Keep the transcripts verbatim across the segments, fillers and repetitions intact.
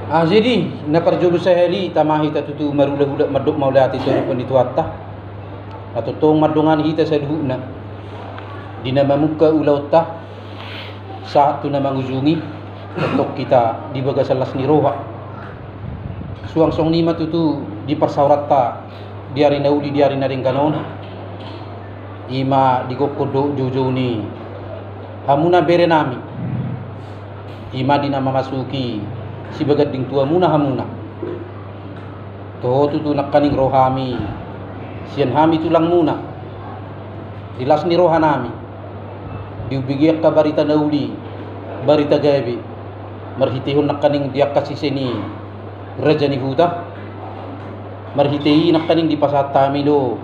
Ah, jadi, na parjolo sahali, tama hita tutu marhulahula mandok mauliate tu adopan ni Tuhanta. Na tongtong mandongani hita saluhutna di na mamungka ulaonta, sahat tu na mangujungi, tongtong hita di bagasan las ni roha. Suang songon i ma tutu di parsaoranta di ari na uli di ari na denggan on. I ma di gokhon dohot joujou ni hamuna berenami. I ma di na mamasuki sibaganding tuamuna hamuna. Toho tutu nangkaning ro hami sian hami tulangmuna. Di las ni rohanami, di umbege angka barita na uli, barita gabe, marhiteihon nangkaning di angka sise ni raja ni huta. Marhite i nangkaning dipasahat hami do,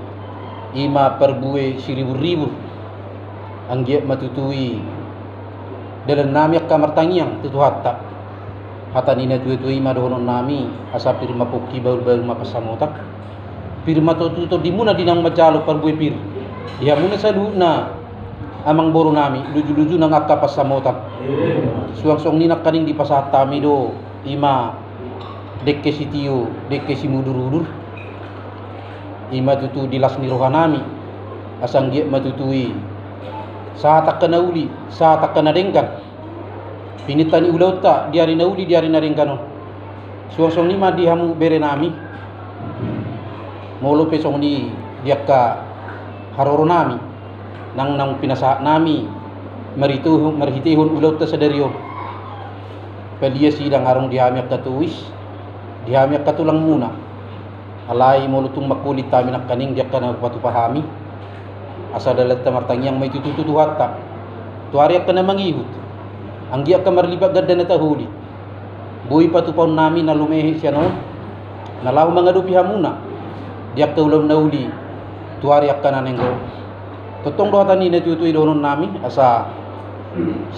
i ma parbue siriburribur. Anggiat ma tutu i dalannami angka martangiang tu Tuhanta. Hata ni na tuatua i ma dohononnami, asa pir ma pongki, bahulbahul ma pansamotan. Pir ma tutu tondimuna di naung manjalo parbue pir di hamuna saluhutna, amangborunami, lujuluju nang angka pansamotan. Suang songon i nangkaning dipasahat hami do, i ma dengke sitio, dengke simudurudur. I ma tutu di las ni rohanami, asa anggiat ma tutu i sahat angka na uli, sahat angka na denggan, pinta ni ulaonta di ari na uli di ari na denggan on. Suang songon i ma di hamu berenami, molo pe songon i di angka haroronami nang naung pinasahatnami marhiteihon, marhiteihon ulaonta sadari on. Palias i ndang adong di hami angka tois, di hami angka tulangmuna. Alai molo tung mangkulit hami nangkaning di angka na hupatupa hami, asa dalanta martangiang ma i tutu tu Tuhanta tu ari angka na mangihut. Anggiat angka marlipat ganda na taholit boi patupaonnami na lumehe sian on, na laho mangadopi hamuna di angka ulaon na uli tu ari angka na naeng ro. Tongtong do hata ni na tuatua i dohononnami, asa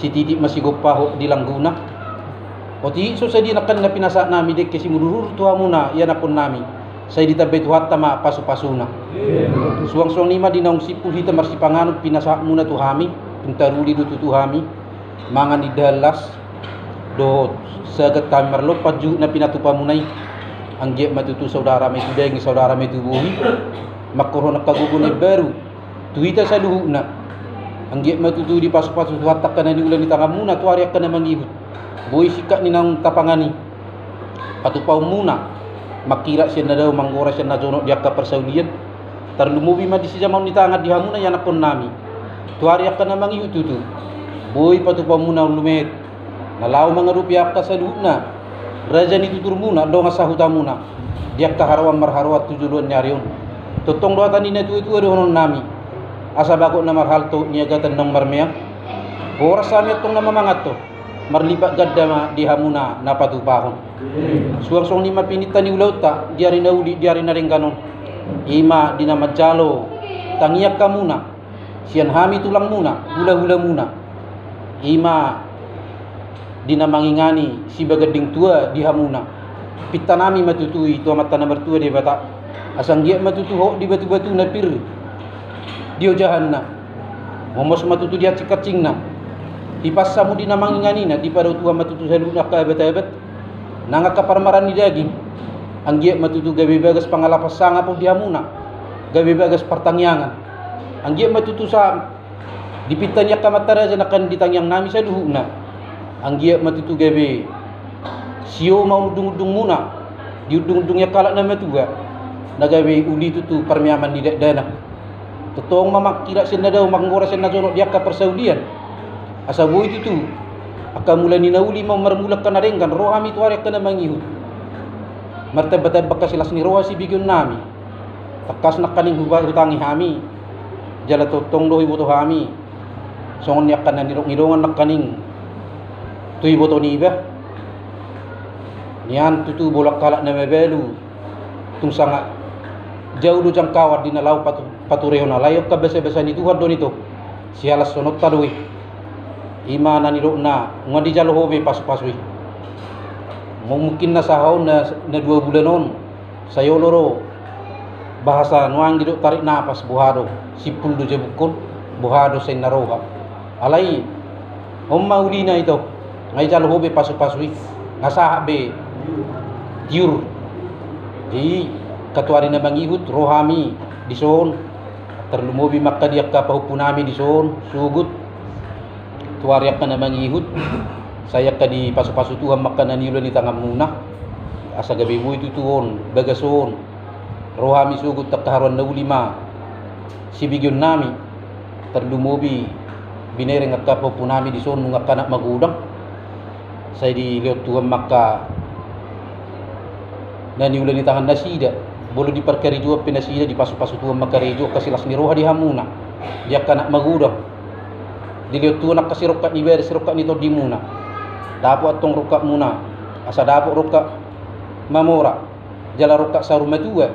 sititi ma sigompa hot di langguna. Otik so sadia nangkaning na pinasahatnami dengke simudurudur tu hamuna ianakkonnami, sai ditambai Tuhanta ma pasupasuna. Suang songon i ma di naung simpul hita marsipanganon pinasahatmuna tu hami, tung taruli do tutu hami mangan indahan las dohot sagat hami marlompan juguk na pinatupamuna i. Anggiat ma tutu saudara ma i tu daging, saudara ma i tu bohi, mangkorhon angka gogo na imbaru tu hita saluhutna. Anggiat ma tutu dipasupasu Tuhanta angka na niula ni tanganmuna tu ari angka na mangihut. Boi singkat ni naung tapangan i patupaonmuna, mangkira sian na dao, manggora sian na jonok di angka parsaulian, tarlumobi ma di sijamaon ni tangan di hamuna ianakkonnami tu ari angka na mangihut tutu. Boi patupaonmuna on lumehet na laho mangadopi angka saluhutna raja ni tuturmuna, dongan sahutamuna di angka haroan marharoan tu joloan ni ari on. Tongtong do hata ni na tuatua dohononnami, asa bagot na marhalto, niagatan naung marmeam, horas hami antong na mamanganhon, marlipat ganda ma di hamuna na patupahon. Suang songon i ma pinta ni ulaonta di ari na uli di ari na denggan on, i ma di na manjalo tangiang hamuna sian hami tulangmuna, hulahulamuna, i ma di na mangingani sibaganding tua di hamuna. Pintanami ma tutu i tu Amanta na martua Debata, asa anggiat ma tutu hot di batubatu na pir di ojahanna, momos ma tutu di hansikhansikna. Hipas hamu di na manginganina, dipadao Tuhan ma tutu saluhutna angka abatabat nang angka parmaraan ni daging. Anggiat ma tutu gabe bagas pangalapan sangap on di hamuna, gabe bagas partangiangan. Anggiat ma tutu sa di pinta ni angka amanta raja nangkaning di tangiangnami saluhutna. Anggiat ma tutu gabe sio ma undungundungmuna di undungundung ni angka halak na matua, na gabe uli tutu parmeaman ni dakdanak. Tongtong ma mangkira sian na dao, manggora sian na jonok di angka parsaulian. Asa boi tutu angka mula ni na uli ma marmula angka na denggan, ro hami tu ari angka na mangihut. Martambatamba angka silas ni roha sibegeonnami. Tangkas nangkaning huba-, hutangi hami, jala tongtong do huboto hami songon ni angka na nidok ni dongan nangkaning tu iboto niba. Nian tutu bolak halak na mabalu, tung sanga jau do jangkauan di na laho patu-, paturehon, alai angka basabasa ni Tuhan do nitong, sihalashononta do i. I ma na nidokna, nunga dijalo ho be pasupasu i. Mu-, mungkin na sahat on na, na dua bulan on, sai olo do bahasa nuaeng didok tarik napas, boha do, simpul do jabukkon, boha do sai na roha. Alai on ma ulina ito, nunga dijalo ho be pasupasu i, nunga sahat be tiur. Jadi, angka tu ari na mangihut ro hami dison, tarlumobi ma angka di angka pahompunami dison, sogot tu ari angka na mangihut, sai angka dipasupasu Tuhan ma angka na niula ni tanganmuna, asa gabe boi tutu on bagas on. Ro hami sogot angka haroan na uli ma sibegeonnami, tarlumobi binereng angka pahompunami dison nunga angka na magodang. Sai dilehon Tuhan ma angka na niula ni tangannasida, molo di parkarejoan pe nasida dipasupasu Tuhan ma karejo, angka silas ni roha di hamuna, di angka na magodang. Dilehon Tuhan angka sirongkap ni badan, sirongkap ni tondimuna. Dapot antong rongkapmuna, asa dapot rongkap mamora jala rongkap saur matua.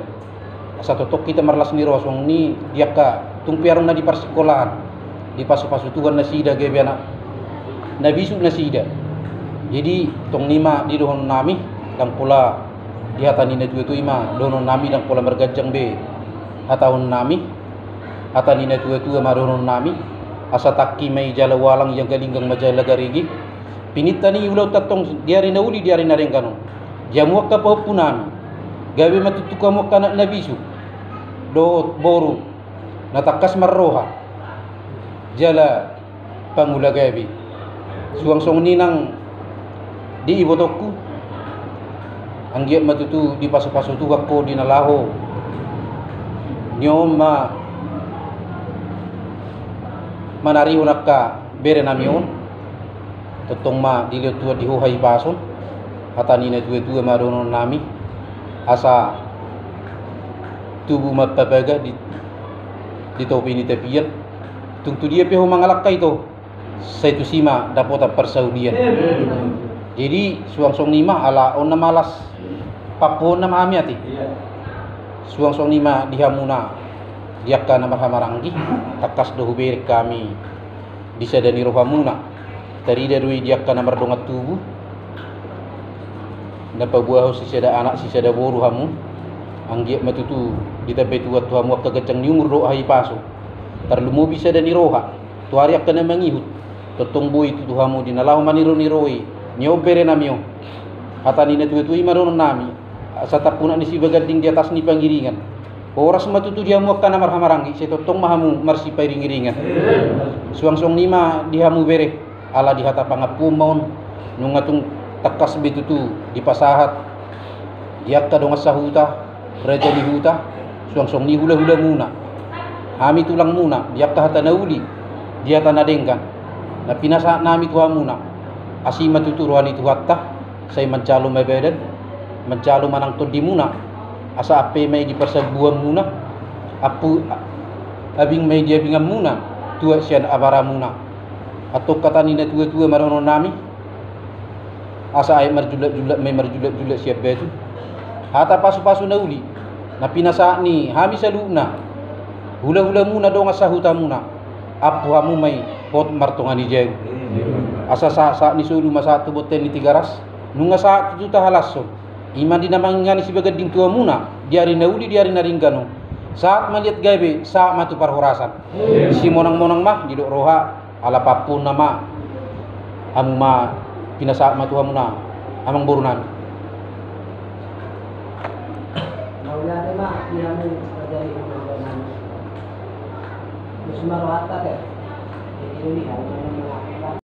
Asa tongtong hita marlas ni roha songon i di angka tung pe adong na di parsingkolaan, dipasupasu Tuhan nasida gabe anak na bisuk nasida. Jadi tong i ma di dohononnami, ndang pola di hata ni natuatua i ma dohononnami, ndang pola marganjang be hatahononnami. Hata ni natuatua ma dohononnami, asa tangki ma i jala ualang, ianggalinggang ma jala garege. Pinangido ni ulaonta antong di ari na uli di ari na denggan on, di hamu angka pahompunami, gabe ma tutu hamu angka anak na bisuk dohot boru na tangkas marroha jala pangula gabe. Suang songon i nang di ibotongku, anggiat ma tutu dipasupasu Tuhan ho di na laho ni on ma manarihon angka berenami on. Tongtong ma dilehon Tuhan di ho hahipason, hata ni natuatua ma dohononnami, asa tubu ma papaga di, di topi ni tapian. Tung tu dia pe ho mangalangka ito, sai tusi ma dapotan parsaulian. Jadi suang songon i ma, ala on na malas pampuhon nama hami ate. Suang songon i ma di hamuna, di angka na marhahamaranggi, tangkas do hubereng hami di sada ni rohamuna. Tarida do i di angka na mardongan tubu, na paboahon sisada anak sisada boru hamu. Anggiat ma tutu ditambai Tuhan tu hamu angka ganjang ni umur dohot hahipason, tarlumobi sada ni roha tu ari angka na mangihut. Tongtong boi tutu hamu di na laho manironirongi ni on berenami on. Hata ni natuatua i ma dohononnami, asa tampunak ni sibaganding di atas ni pangiringan. Horas ma tutu di hamu angka na marhahamaranggi, sai tongtong ma hamu marsipairingiringan. Suang songon i ma di hamu bere, ala di hata pangampuon ma on, nunga tung tangkas be tutu dipasahat di angka dongan sahuta, raja ni huta, suang songon i hulahulamuna, hami tulangmuna, di angka hata na uli, di hata na denggan na pinasahatnami tu hamuna. Asi ma tutu roha ni Tuhanta, sai manjalo ma badan, manjalo ma nang tondimuna, asa ampe ma i di parsambuanmuna, ampu, abing ma i di abinganmuna, tuat sian abaramuna. Antong hata ni natuatua ma dohononnami, asa aek marjulakjulak ma i marjulakjulak sian batu. Hata pasupasu na uli na pinasahat ni hami saluhutna, hulahulamuna, dongan sahutamuna, ampu hamu ma i hot martonga ni jabu. Asa sahatsahat ni solu ma sahat tu bontean ni Tigaras, nunga sahat tutu tahalashon. I ma di na mangingani sibaganding tu hamuna di ari na uli di ari na denggan on. Sahat maliat gabe, sahat ma tu parhorasan. Simonangmonang ma didok roha, ala pampuhon nama hamu ma, pinasahat ma tu hamuna amangborunami. Mauliate ma di hamu raja ni huta nami. Nusma rohanta te. Jadi ini hamu ma